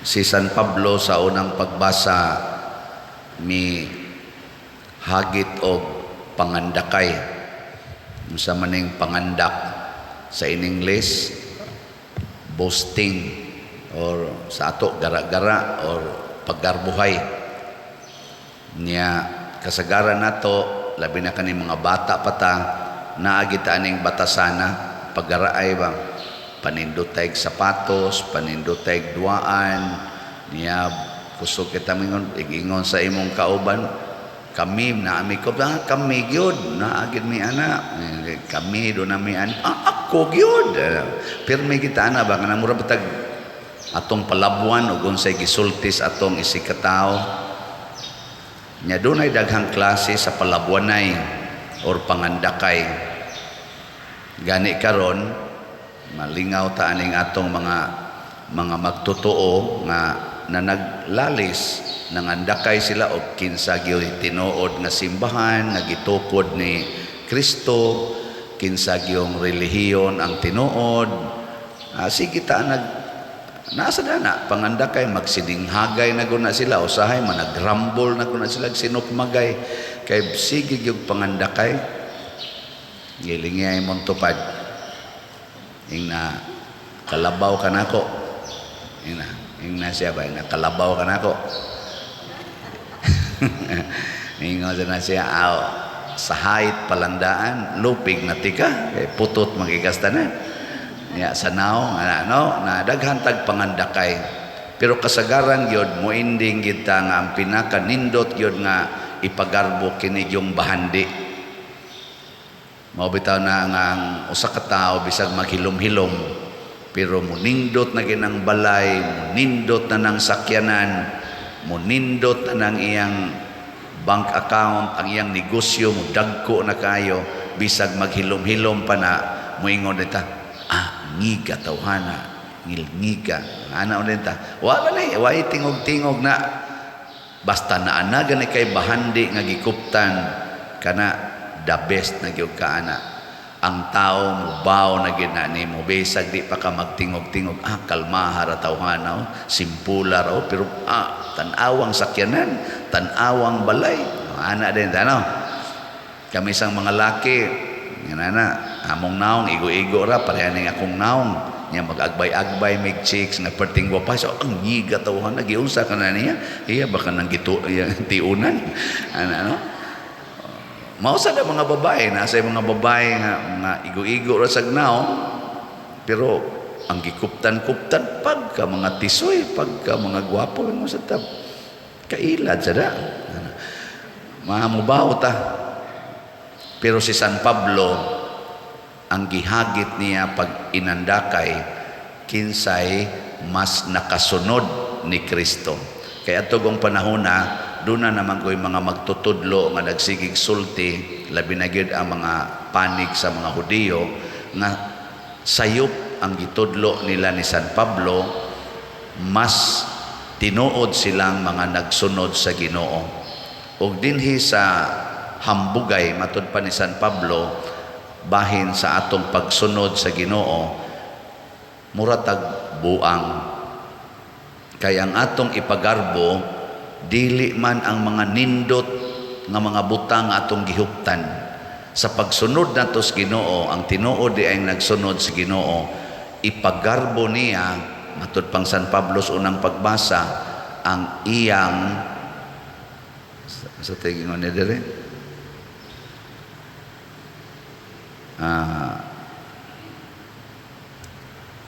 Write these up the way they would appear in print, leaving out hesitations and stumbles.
Si San Pablo sa unang pagbasa mi hagit og pangandakay. Unsa maning pangandak? Sa in English, boasting, or sa ato, gara-gara or paggarbuhay. Nya kasagaran nato, labi na kani mga bata pa ta, naa kita aning batasana, paggaraay ba, panindotay sapatos, panindotay duaan niya. Kusog kita mingon, igingon sa imong kauban, "Kami na ami ko ah, kami gyud naa gyud mi ana, kami do na mi ana, ah, ako gyud." Pirmi kita ana ba, kanang mura bitag atong palabuan ug unsay gisulti sa atong isig katao. Nya dunay daghang klase sa palabuanay or pangandakay. Gani karon malingaw ta aning atong mga magtotoo nga na naglalis, nangandakay sila og kinsa gyud tinuod nga simbahan nga gitukod ni Kristo, kinsa gyung relihiyon ang tinuod. Sige ta nag nasa na pangandakay, magsidinghagay na guna sila, usahay managrambol na guna sila, sinukmagay kay sige gyud pangandakay. Gilingay mong tupad, ingna kalabaw ka nako, ingna ingna siya ba, ingna kalabaw ka nako. Ingon na siya, aw, sa height palandaan, lupig na tika kay putot magikas tanan niya sa naong ano na daghan tag pangandakay. Pero kasagaran gyud moending gyud ta nga ang pinaka nindot gyud nga ipagarbo kini yung bahandi. Mao bitaw na nga ang usa ka tawo, bisag maghilom-hilom, pero munindot na ginang balay, munindot na ng sakyanan, munindot na ng iyang bank account, ang iyang negosyo mudagko na kayo, bisag maghilom-hilom pa na, muingon ta, "Ah, ngiga tawhana, ngilngiga." Ana ulit ta. Wala na, way tingog-tingog na. Basta naana gani kay bahandi nga gikuptan kana, the best na gyud ka ana. Ang tao mubaw na gyud na nimo bisag di pa ka magtingog-tingog, "Ah, kalmaha ra tawhana, oh, simpula ra, oh, pero ah, tan-awang sakyanan, tan-awang balay." Ana din ano. Kami sang mga laki, nga na among naong igo-igo ra, pareha ning akong naong nya, mag-agbay-agbay mig chicks nga perting gwapa, so ang ngiga tawhana, giunsa ka na niya, iya baka nang gitu iya, tiunan ana no. Mao sa mga babae, nasa mga babae nga mga igo-igo ra sag naong, pero ang gikuptan-kuptan pagka mga tisoy, pagka mga gwapo mo sa tab kailad sa da. Mamubaw ta. Pero si San Pablo, ang gihagit niya pag inandakay, kinsay mas nakasunod ni Kristo. Kaya tugong panahon na, doon na naman ko'y mga magtutudlo nga nagsigig sulti, labi na gyud ang mga panig sa mga Hudiyo, nga sayop ang gitudlo nila ni San Pablo, mas tinuod silang mga nagsunod sa Ginoo. Ug dinhi sa hambugay, matud pa ni San Pablo, bahin sa atong pagsunod sa Ginoo, mura tag buang. Kay ang atong ipagarbo, dili man ang mga nindot nga mga butang atong gihuptan. Sa pagsunod nato sa Ginoo, ang tinuod di ay nagsunod sa Ginoo, ipagarbo niya, matud pang San Pablo sa unang pagbasa, ang iyang sa tingin ni dire,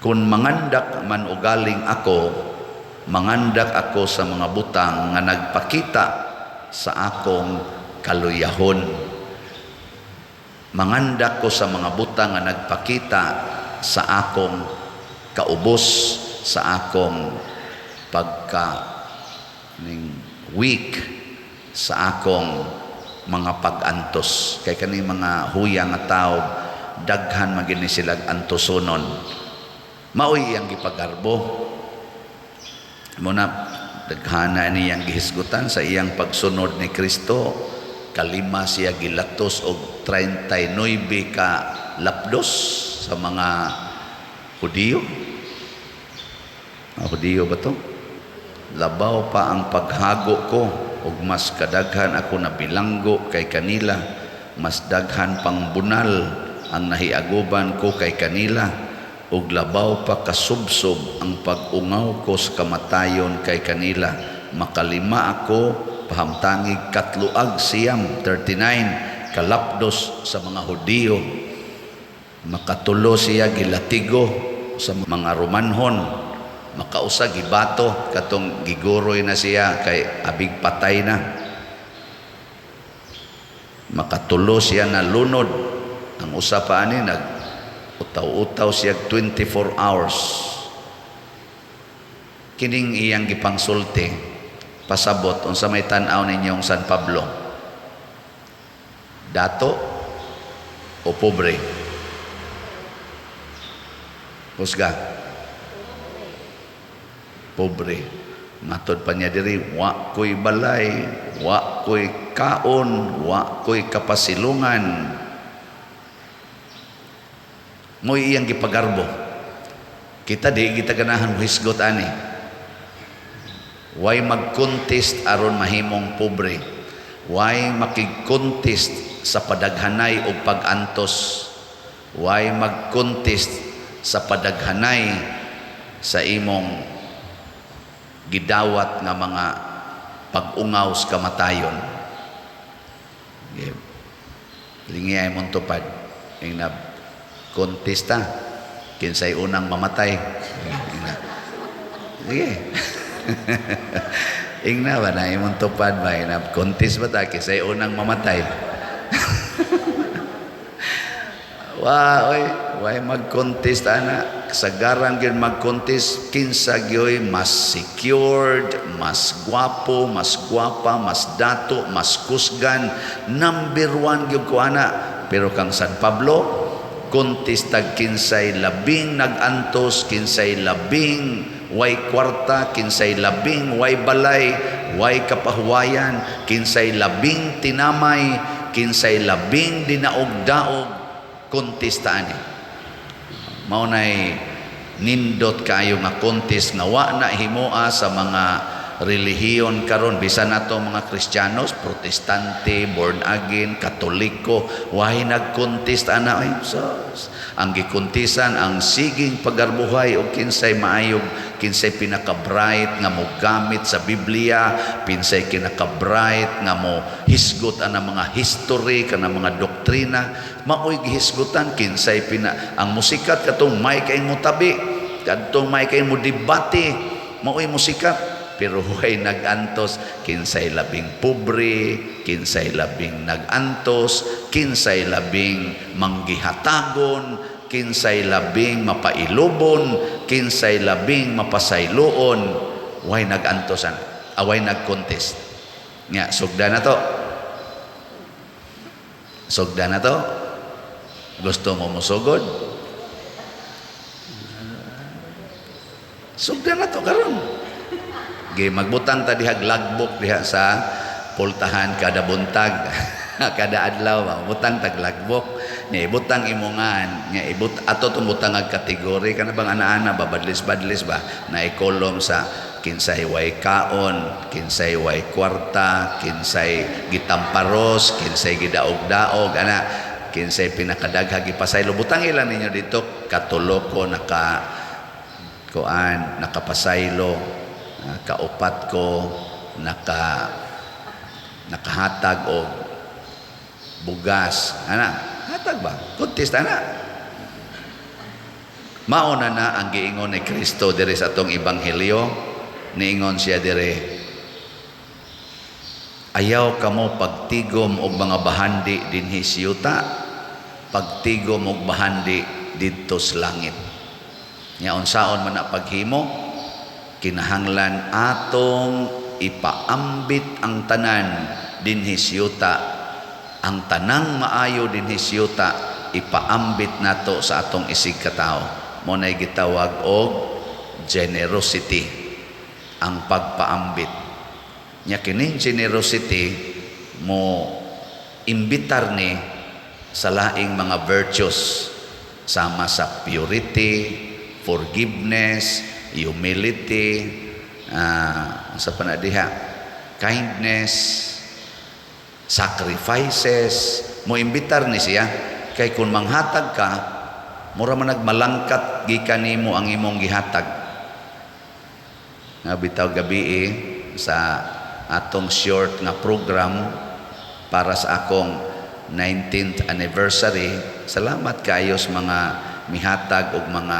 kung mangandak man ugaling ako, mangandak ako sa mga butang nga nagpakita sa akong kaluyahon. Mangandak ko sa mga butang nga nagpakita sa akong kaubos, sa akong pagka ning weak, sa akong mga pag-antos. Kay kani mga huya nga tao, daghan man gyud ni sila antosonon. Maoy iyang gipagarbo. Muna daghana niyang gihisgutan sa iyang pagsunod ni Kristo. Kalima siya gilatos og 39 ka lapdos sa mga Hudiyo. Mga Hudiyo ba to? Labaw pa ang paghago ko ug mas kadaghan ako nabilanggo kay kanila, mas daghan pang bunal ang nahiaguban ko kay kanila, ug labaw pa kasubsob ang pag-ungaw ko sa kamatayon kay kanila. Makalima ako pahamtangig katloag siyam, 39 kalapdos sa mga Hudiyo. Makatulo siya gilatigo sa mga Romanhon. Makausa gibato, katong giguroy na siya kay abig patay na. Makatulo siya na lunod. Ang usa pa ani, nag utaw-utaw siya 24 hours. Kining iyang gipangsulti pasabot unsa may tan-aw ninyong San Pablo, dato o pobre? Husga. Pobre. Matod pa niya diri, "Wa ko'y balay, wa ko'y kaon, wa ko'y kapasilungan." Mo'y iyang gipagarbo. Kita di kita ganahan mohisgot ani. Way mag-contest aron mahimong pobre. Way makig-contest sa padaghanay o pag-antos. Way mag-contest sa padaghanay sa imong gidawat nga mga pag-ungaw sa kamatayon. Okay. Lingi ay mong tupad. Ing na kontesta kinsay unang mamatay. Ing na. Sige. Ing na ba na imong tupad ba, ing na contest ba ta kinsay unang mamatay? Wa oy, way mag-contest ana. Kasagaran gyud mag-contest kinsa gyoy mas secured, mas gwapo, mas gwapa, mas dato, mas kusgan, number one gyud ko ana. Pero kang San Pablo, contest tag kinsay labing nag-antos, kinsay labing way kwarta, kinsay labing way balay, way kapahuwayan, kinsay labing tinamay, kinsay labing dinaog-daog, kontesta ani. Mao nay nindot kaayo nga contest nga wa na himoa sa mga relihiyon karon, bisan nato mga Kristiyanos, Protestante, born again, Katoliko, way nagkontest ana ay. So ang gikontesan ang siging pagarbuhay og kinsay maayog, kinsay pinaka-bright nga mogamit sa Biblia, kinsay kinaka-bright nga mo hisgot ana mga history kana mga doktrina. Maoy gihisgutan kinsay pina ang musikat katong may kay mo tabi, kadtong may kay mo debate, maoy musikat. Pero huway nag-antos kinsay labing pobre, kinsay labing nag-antos, kinsay labing manggihatagon, kinsay labing mapailubon, kinsay labing mapasayloon. Way nag-antos ana, away nag-contest. Nga sugda na to. Sugda na to. Gusto mo musugod? Sugda na to karon. Gi magbutang ta diha logbook diha sa pultahan kada buntag. Kada adlaw ba butang tag logbook. Nya ibutang imongan, nya ibut ato tong butang ag kategory kana bang ana-ana ba, badlis-badlis ba na ikolom sa kinsay way kaon, kinsay way kwarta, kinsay gitamparos, kinsay gidaog-daog ana, kinsay pinakadagha gipasaylo. Butang ilan ninyo dito katulo ko naka kuan nakapasaylo, kaupat ko nakahatag og bugas ana, hatag ba, contest ana. Mao na na ang giingon ni Kristo diri sa atong ebanghelyo. Niingon siya diri, "Ayaw kamo pagtigom og mga bahandi dinhi sa yuta, pagtigom og bahandi didto sa langit." Nya unsaon man na paghimo? Kinahanglan atong ipaambit ang tanan dinhi sa yuta, ang tanang maayo dinhi sa yuta ipaambit nato sa atong isig katawo. Mo nay gitawag og generosity, ang pagpaambit. Nya kining generosity mo imbitar ni sa laing mga virtues sama sa purity, forgiveness, humility, sa panadiha, kindness, sacrifices. Mo imbitar ni siya kay kung manghatag ka, mura man nagmalangkat gikan nimo ang imong gihatag. Nga bitaw gabi eh, sa atong short nga program para sa akong 19th anniversary, salamat kaayo sa mga mihatag og mga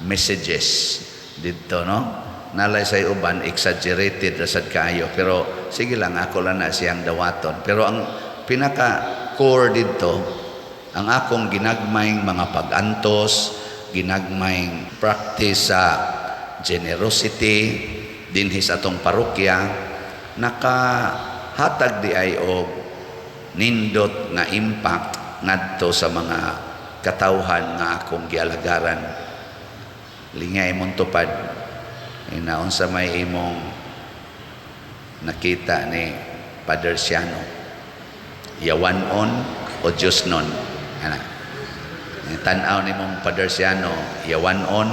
messages didto, no? Nalay sa uban, exaggerated ra sad kaayo, pero sige lang, ako lang na siyang dawaton. Pero ang pinaka core didto, ang akong ginagmayng mga pag-antos, ginagmayng practice sa generosity dinhi sa atong parokya, nakahatag di ay og nindot nga impact ngadto sa mga katawhan nga akong gialagaran. Lingay imong tupad ina, unsa may imong nakita ni Father Siano, yawan-on o Diyos nun? Ana, tan-aw nimong Father Siano, yawan-on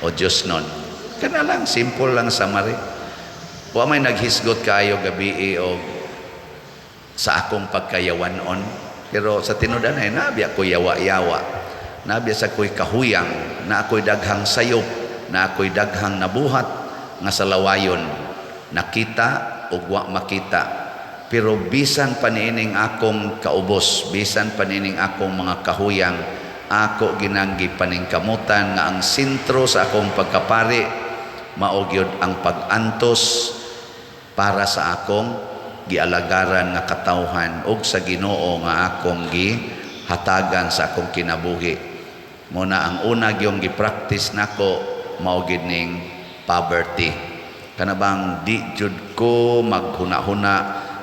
o Diyos nun? Kana lang, simple lang summary. Wa may naghisgot kaayo gabi og sa akong pagkayawan-on, pero sa tinud-anay nabiya ko yawa-yawa, nabiya sa ko'y kahuyang, na ako'y daghang sayop, na ako'y daghang nabuhat nga sa lawayon, nakita o wa makita. Pero bisan pa niining akong kaubos, bisan pa niining akong mga kahuyang, ako ginang gipaningkamutan nga ang sentro sa akong pagkapari mao gyud ang pag-antos para sa akong gialagaran nga katawhan ug sa Ginoo nga akong gihatagan sa akong kinabuhi. Mo na ang una gyung gi-practice nako, mao gyud ning poverty. Kana bang di jud ko maghuna-huna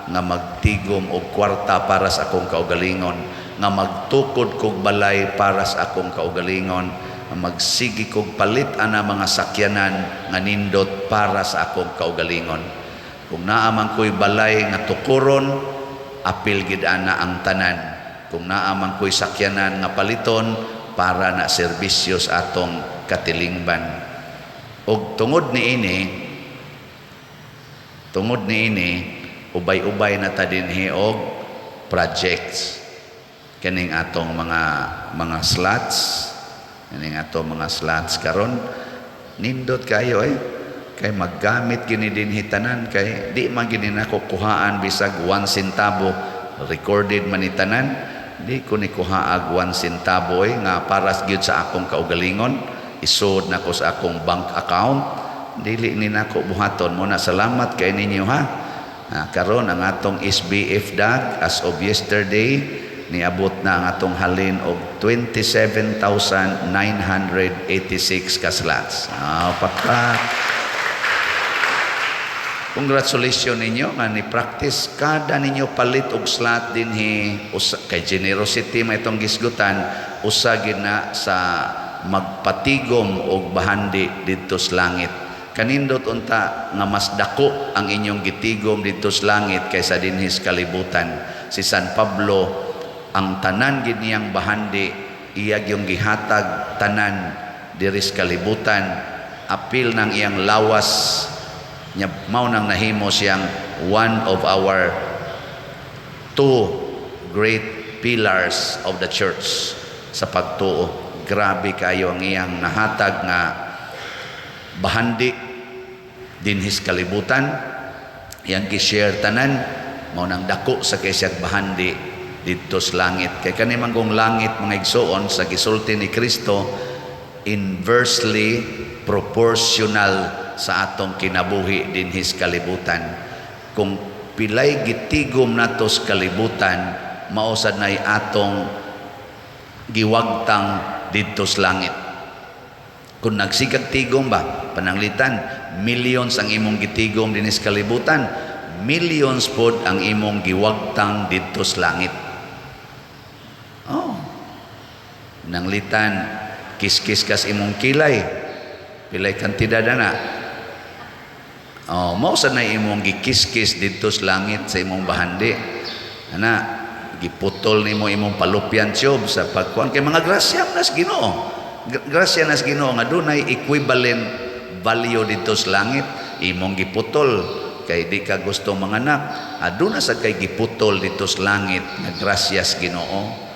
nga magtigom og kwarta para sa akong kaugalingon, nga magtukod kog balay para sa akong kaugalingon, nga magsigi kog palit ana mga sakyanan nga nindot para sa akong kaugalingon. Kung naa man ko'y balay nga tukuron, apil gid ana ang tanan. Kung naa man ko'y sakyanan nga paliton, para na serbisyo sa atong katilingban. Og tungod niini, ubay-ubay na ta dinhi og projects kining atong mga slots, kining atong mga slots karon. Nindot kayo eh, kay maggamit gini dinhi tanan, kay di man gini nako kuhaan bisag 1 centavo. Recorded man ni tanan. Di ko ni kuhaag 1 centavo eh, nga para gyud sa akong kaugalingon, isod nako sa akong bank account. Dili ni nako buhaton. Mo na salamat kay ninyo ha. Ah, karon ang atong SBF dag, as of yesterday, niabot na ang atong halin og 27,986 ka slots. Ah, pakpak. Congratulations ninyo nga ni practice kada ninyo palit og slot dinhi usa, kay generosity may itong gisgutan, usa gid na sa magpatigom og bahandi didto sa langit. Kanindot unta nga mas dako ang inyong gitigom didto sa langit kaysa dinhi sa kalibutan. Si San Pablo, ang tanan gid niyang bahandi, iya gyung gihatag tanan diri sa kalibutan, apil ng iyang lawas nya. Mao nang nahimo siyang one of our two great pillars of the church sa pagtuo. Grabe kayo ang iyang nahatag nga bahandi dinhi sa kalibutan, iyang gi-share tanan. Mao nang dako sa kay siyang bahandi didto sa langit, kay kani man kung langit, mga igsoon, sa gisulti ni Kristo, inversely proportional sa atong kinabuhi dinhi sa kalibutan. Kung pilay gitigom nato sa kalibutan, mao sad nay atong giwagtang didto sa langit. Kung nagsigag tigom ba, pananglitan millions ang imong gitigom dinhi sa kalibutan, millions pod ang imong giwagtang didto sa langit. Oh, nanglitan kiskis kas imong kilay, pilay kantidad na. Oh, mao sa na imong gikiskis didto sa langit sa imong bahandi. Ana, giputol nimo imong fallopian tube sa pagkuan, kay mga grasya nas Ginoo. Grasya nas Ginoo nga dunay equivalent value didto sa langit. Imong giputol kay di ka gusto manganak, aduna sad kay giputol didto sa langit nga grasyas Ginoo.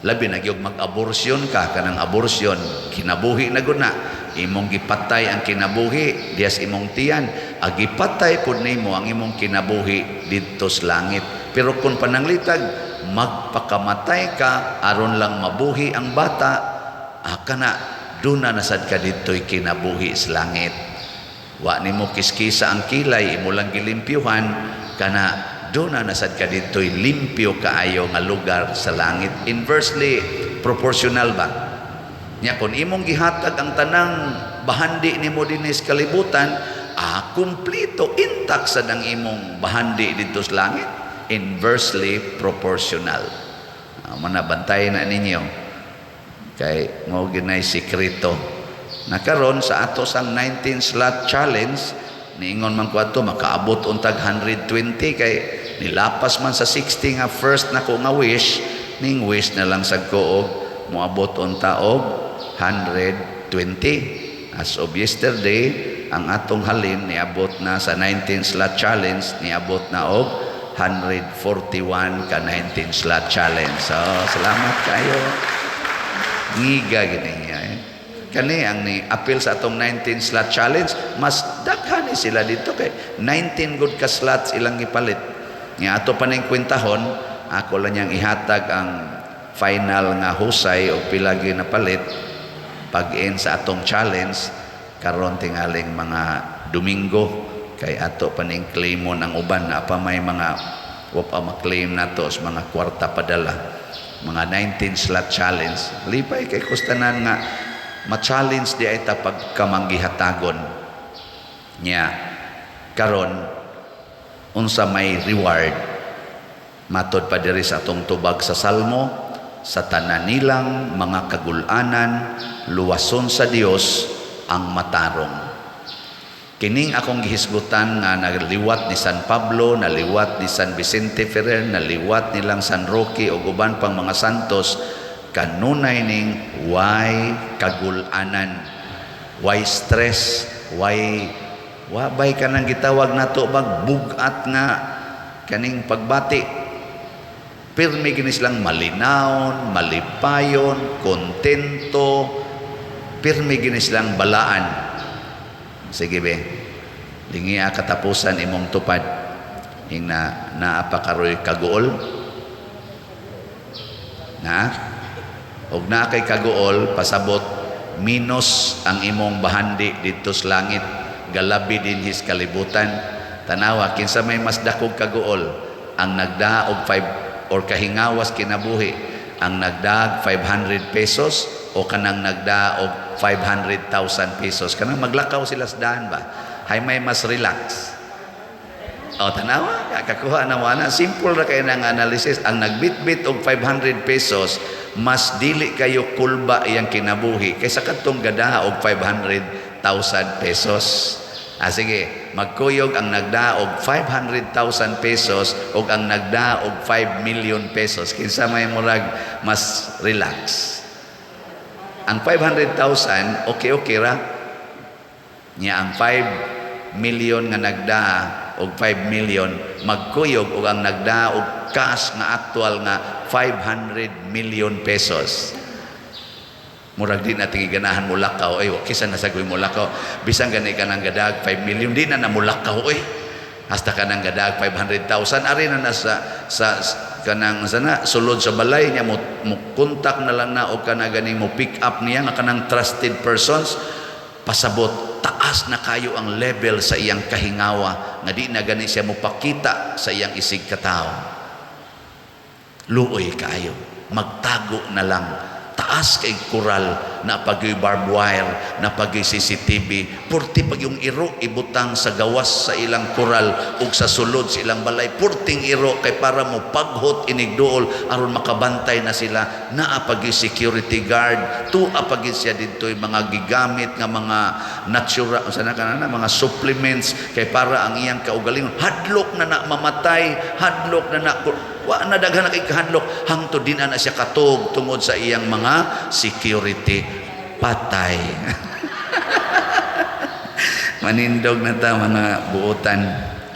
Labi na gyud mag-abortion ka. Kanang abortion, kinabuhi na gud na. Imong gipatay ang kinabuhi dias imong tiyan, agipatay pud nimo ang imong kinabuhi didto sa langit. Pero kung pananglitag magpakamatay ka aron lang mabuhi ang bata, kana duna na sad ka didto'y kinabuhi sa langit. Wa nimo kiskisa ang kilay, imo lang gilimpyuhan, kana duna na sad ka didto'y limpyo kaayo nga lugar sa langit. Inversely proportional ba nya? Kung imong gihatag ang tanang bahandi nimo dinhi sa kalibutan, kumpleto, intact sad ang imong bahandi didto sa langit. Inversely proportional. Mana bantay na ninyo kay mao ginay sikreto na karon sa ato sang 19 slot challenge. Niingon man ko ato makaabot untag 120 kay nilapas man sa 60 nga first nako nga wish. Ning wish na lang sad ko og moabot unta og 120. As of yesterday, ang atong halin niabot na sa 19 slot challenge, niabot na og 141 ka 19 slot challenge. So salamat kayo. Ngiga gini niya eh. Kani ang ni appeal sa atong 19 slot challenge, mas daghan ni sila dito kay 19 good ka slots ilang gipalit. Nga ato pa ning kwentahon, ako lang niyang ihatag ang final nga husay o pila gyud napalit pag-end sa atong challenge karon, tingaling mga Domingo, kay ato pa ning claimon ang uban na pa may mga wa pa ma-claim nato sa mga kwarta padala, mga 19 slot challenge. Lipay kay kustanan nga ma-challenge di ay ta pagkamanggihatagon nya. Karon, unsa may reward? Matod pa diri sa atong tubag sa Salmo, sa tanan nilang mga kagulanan, luwason sa Dios ang matarong. Kining akong gihisgutan nga naliwat ni San Pablo, naliwat ni San Vicente Ferrer, naliwat nilang San Roque ug uban pang mga santos, kanunay ning way kagulanan, way stress, way wa bay kanang gitawag nato bag bugat nga kaning pagbati. Pirmi gini silang malinawon, malipayon, kontento, pirmi gini silang balaan. Sige be, lingia katapusan imong tupad. Ing na naa pa karoy kaguol na, og naa kay kaguol, pasabot minus ang imong bahandi didto sa langit, galabi dinhi sa kalibutan. Tanawa kinsa may mas dakog kaguol, ang nagdaa og 5 or kahingawas kinabuhi, ang nagdaag 500 pesos o kanang nagdaa og 500,000 pesos? Kanang maglakaw sila sa daan ba, hay may mas relax? O, tanawa, kakakuha na mo ana. Simple ra kay nang analysis. Ang nagbitbit og 500 pesos, mas dili kayo kulba iyang kinabuhi kaysa kadtong gadaa og 500,000 pesos. Sige, magkuyog ang nagdaa og 500,000 pesos o ang nagdaa og 5 million pesos. Kinsa may murag mas relax? Ang 500,000, okay-okay ra. Nya ang 5 million nga nagdaa og 5 million, magkuyog og ang nagdaa og cash nga actual nga 500 million pesos. Murag di na ganahan mo lakaw ay, kisa na sagoy mo lakaw. Bisan gani ka nang gadag 5 million, di na na mo lakaw oy. Hasta ka nang gadag 500,000, ari na na sa kanang sana sulod sa balay niya, mo contact na lang na og kana ganing mo pick up niya nga kanang trusted persons. Pasabot taas na kayo ang level sa iyang kahingawa nga di na gani siya mopakita sa iyang isig katawo. Luoy kaayo, magtago na lang, taas kay kural na pagyoy barbed wire, na pagyoy CCTV, purti pag yung iro ibutang sa gawas sa ilang kural ug sa sulod sa ilang balay, purting iro kay para mo paghot inigduol aron makabantay na sila. Naa pagyoy security guard, tua pagyoy siya didto'y mga gigamit nga mga natural sa na kana mga supplements kay para ang iyang kaugalingon. Hadlok na na mamatay, hadlok na na, wa na daghan na kay kahadlok, hangtod din na siya katog tungod sa iyang mga security. Patay. Manindog na ta mga buotan.